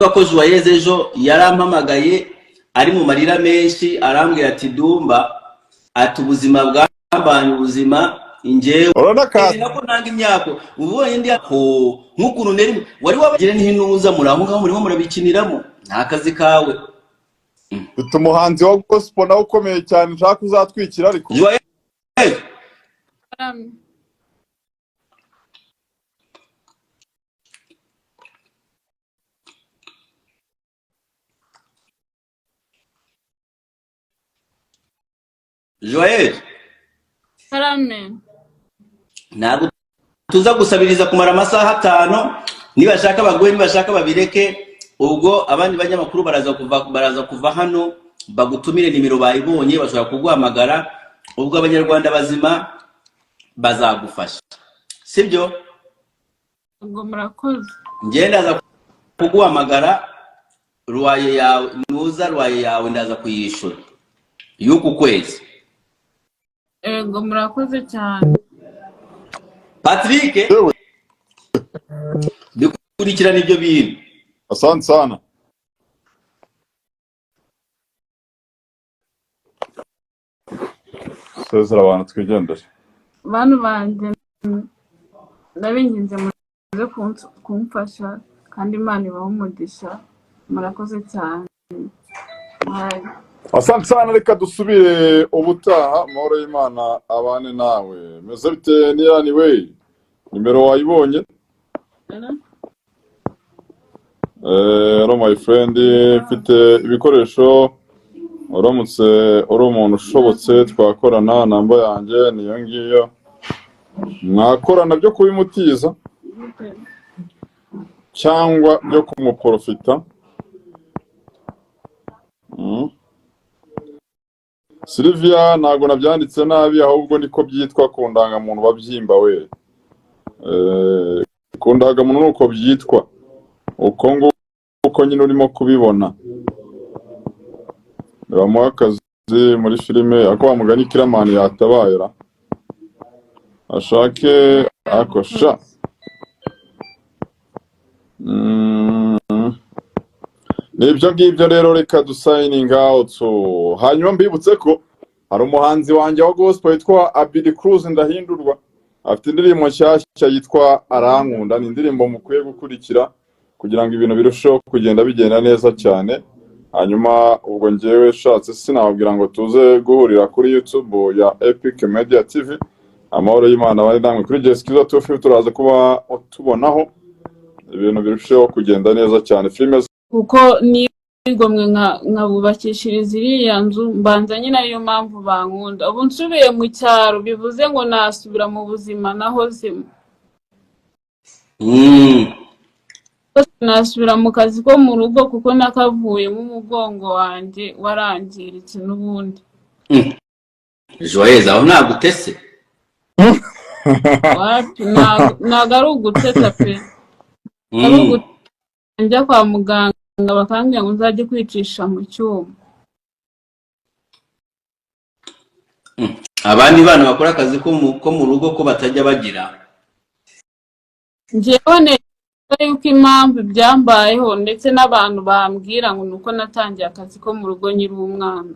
ko Joyeuse ejo yarampamagaye ari mu marira menshi, arambwira ati: "Dumba," ati, "ubuzima bwambanye ubuzima njyewe." Urabona ka Nako nanga imyako ubonye ndi ko nk'ukuntu neri wari wabagire ntinuza muri aho ngaho murimo murabikiniramo, nta kazi kawe. Mfite umuhanzi wa gospel nawe ukomeye cyane nshaka uzatwikira, ariko Joyeuse. Karame. Joyeuse. Karame. Ntabwo tuza gusabiriza kumara amasaha 5. Nibashaka baguhe, nibashaka babireke. Ubwo abandi banyamakuru baraza kuva hano bagutumire, nimero bayibonye, bashobora kuguhamagara. Ubwo abanyarwanda bazima bazagufasha, sibyo? Ubwo murakoze. Njye ndaza kuguhamagara, loyer yawe, nuza loyer yawe ndaza kuyishyura y'uku kwezi. Ego, murakoze cyane. Patrick. Yewe. Bikurikirana ibyo bintu. Asante sana. Sezera abantu twigendere. Bantu banjye, ndabinginze muze kumfasha kandi Imana ibahe umugisha. Murakoze cyane. Bye. Asante sana, reka dusubire ubutaha. Amahoro y'Imana abane nawe. Meze bite niyani we? Nimero wayibonye? Hello my friend, mfite ibikoresho, uramutse uri umuntu ushobotse twakorana, namba yanjye niyo ngiyo, mwakorana byo kubimutiza cyangwa byo kumuprofita. Sylvia, ntabwo nabyanditse nabi, ahubwo niko byitwa ku ndangamuntu babyimba we. Ku ndangamuntu nuko byitwa, uko nguko nyine urimo kubibona. Bamuha akazi muri filime, ako wa mugani Kiramani yatabaye ra, ashake ako sha. Ni ibyo ngibyo rero, reka dusigning out. Hanyuma mbibutse ko hari umuhanzi wanjye wa gospel witwa Abidi Cruz Ndahindurwa, afite indirimbo nshyashya yitwa "Arankunda". Ni indirimbo mukwiye gukurikira kugira ngo ibintu birusheho kugenda bigenda neza cyane. Hanyuma ubwo ngewe shatse sinababwira ngo tuze guhurira kuri YouTube ya Epic Media TV. Amahoro y'Imana bari namwe. Kuri Jessica 250 turaza kuba tubonaho ibintu birusheho kugenda neza cyane, filime. Kuko nigomwe nkabubakishiriza iriya nzu, mbanza nyine ariyo mpamvu bankunda. Ubu nsubiye mu cyaro, bivuze ngo nasubira mu buzima nahozemo. Nasubira mu kazi ko mu rugo kuko nakavuyemo, umugongo wanjye warangiritse n'ubundi. Joyeuse, aho ntabwo utese? Wapi, ntabwo ari uguteta pe, ari njya kwa muganga bakambwira ngo nzajye kwicisha mu cyuma. Abandi bana bakora akazi ko mu rugo ko batajya bagira? Njyewe ntekereza yuko impamvu byambayeho, ndetse n'abantu bambwira ngo ni uko natangiye akazi ko mu rugo nkiri umwana.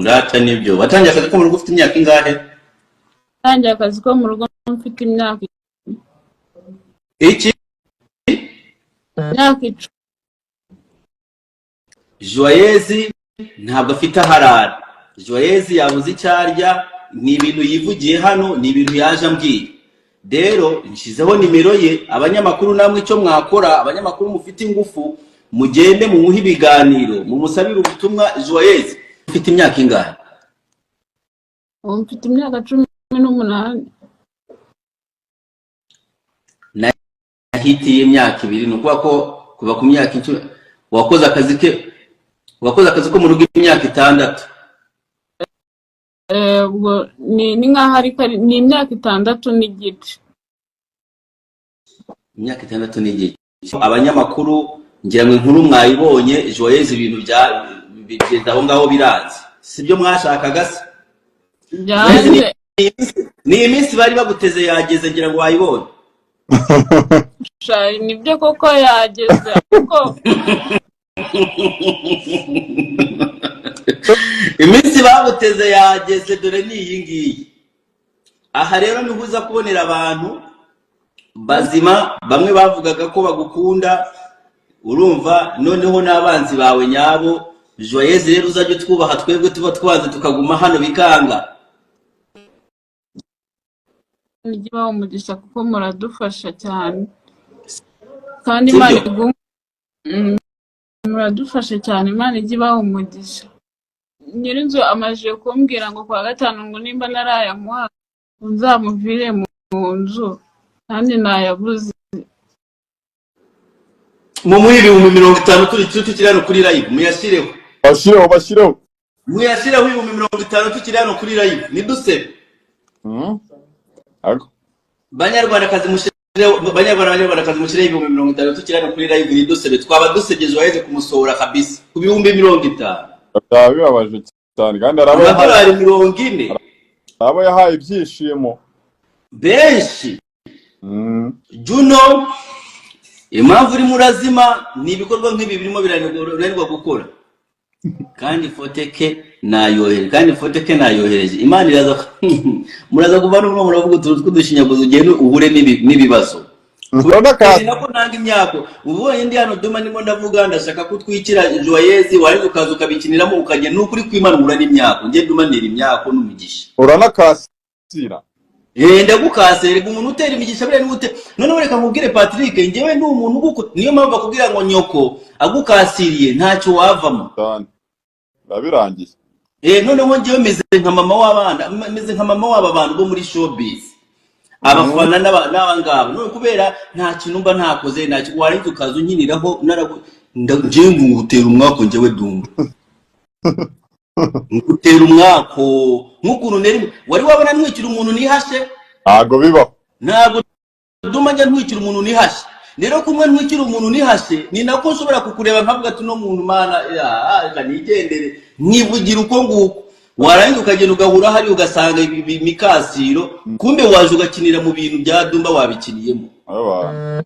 Rata nibyo, watangiye akazi ko mu rugo ufite imyaka ingahe? Natangiye akazi ko mu rugo mfite imyaka Iki? Imyaka 10. Joyeuse ntabwo afite aho arara. Joyeuse yabuze icyo arya. Ni ibintu yivugiye hano, ni ibintu yaje ambwira. Rero nshyizeho nimero ye. Abanyamakuru namwe icyo mwakora, abanyamakuru mufite ingufu, mugende mumuhe ibiganiro, mumusabire ubutumwa. Joyeuse, ufite imyaka ingahe? Ubu mfite imyaka 18. Nahitiye imyaka 2, ni ukuvuga ko kuva ku myaka 10 wakoze akazi ke, wakoze akazi ko mu rugo imyaka 6. Ubwo ni nk'aho ni imyaka 6 n'igice. Imyaka 6 n'igice. Abanyamakuru, ngira ngo inkuru mwayibonye. Joyeuse, ibintu bya bigeze aho ngaho biranze, sibyo mwashakaga se? Joyeuse, Byanze. ni iminsi bari baguteze yageze, ngira ngo wayibonye. Sha, nibyo koko yageze, ariko Iminsi baguteze yageze, dore ni iyi ngiyi. Aha rero niho uza kubonera abantu bazima, bamwe bavugaga ko bagukunda, urumva, noneho n'abanzi bawe nyabo. Joyeuse rero, uzajya utwubaha twebwe tuba twanze tukaguma hano bikanga. Ijye ibaha umugisha kuko muradufasha cyane kandi Imana Sibyo? iguhe muradufasha cyane, Imana ijye ibaha umugisha. Nyir'inzu amajije kumbwira ngo kuwa gatanu ngo nimba narayamuha nzamuvire mu nzu, kandi nayabuze. Mumuhe 50,000 turi tukiri hano kuri live, muyashyireho. Bashyireho, bashyireho. Muyashyireho 50,000 tukiri hano kuri live, nidusebe. Ariko Banyarwandakazi, mushireho, banyarwanda, banyarwandakazi, mushireho 50,000 tukiri hano kuri live, nidusebe. Twaba dusebye Joyeuse kumusohora kabisa ku 50,000. Byaba bibabaje cyane, kandi hari abo yahaye Amadolari 40. Hari abo yahaye ibyishimo. Benshi. Juno, impamvu urimo urazima ni ibikorwa nk'ibi birimo birananirwa gukora, kandi foteke nayohereje, kandi foteke nayohereje. Imana iraza, muraza kuva n'umwe muravuga utuntu tw'udushinyaguzo, ugende uhure n'ibibazo. Urabona ka Ni nako nanga imyako. Ubonye ndi hano Duma, ndimo ndavuga, ndashaka ko utwikira Joyeuse, warangiza ukaza ukabikiniramo, ukagenda n'ukuri kw'Imana uhura n'imyako. Njye Duma ntera imyako n'umugisha. Uranakasira. Eh, ndagukase. Reka, umuntu utera imigisha buriya niwe ute. Noneho reka nkubwire, Patrick, njyewe ndi umuntu uguko, niyo mpamvu bakubwira ngo nyoko agukasiriye ntacyo wavamo. Cyane, biba birangiye. Eh, noneho njyewe meze nka mama w'abana, meze nka mama w'aba bantu bo muri showbiz, abafana n'aba ngaba. None kubera nta kintu mba ntakoze, nta kintu warangiza ukaza unkiniraho njyewe ngutera umwako. Njyewe Dumba ngutera umwako nk'ukuntu nari wari wabona ntwikira umuntu nihashe. Ntabwo bibaho. Ntabwo Duma njya ntwikira umuntu nihashe. Rero kumwe ntwikira umuntu nihashe, ni nako nshobora kukureba nkavuga ati: "Uno muntu, Mana ya, reka nigendere," nkivugira uko nguko. Warangiza ukagenda ugahura hari ugasanga imikasiro, kumbe waje ugakinira mu bintu bya Dumba, wabikiniyemo. Aba.